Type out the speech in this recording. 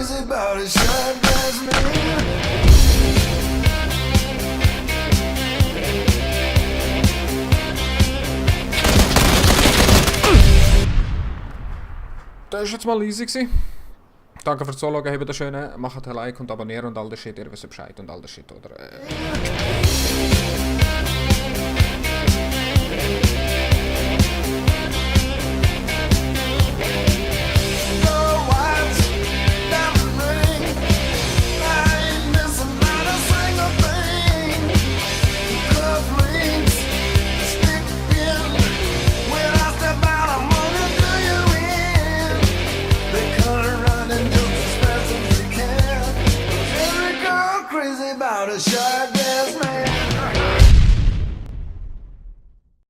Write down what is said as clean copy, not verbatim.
crazy about a shot glass man. Das war jetzt mal easy gewesen. Danke fürs Zuschauen, habt das schön, macht ein Like und abonnieren und all das Shit, ihr wisst Bescheid und all das Shit, oder? Crazy about a shot glass man.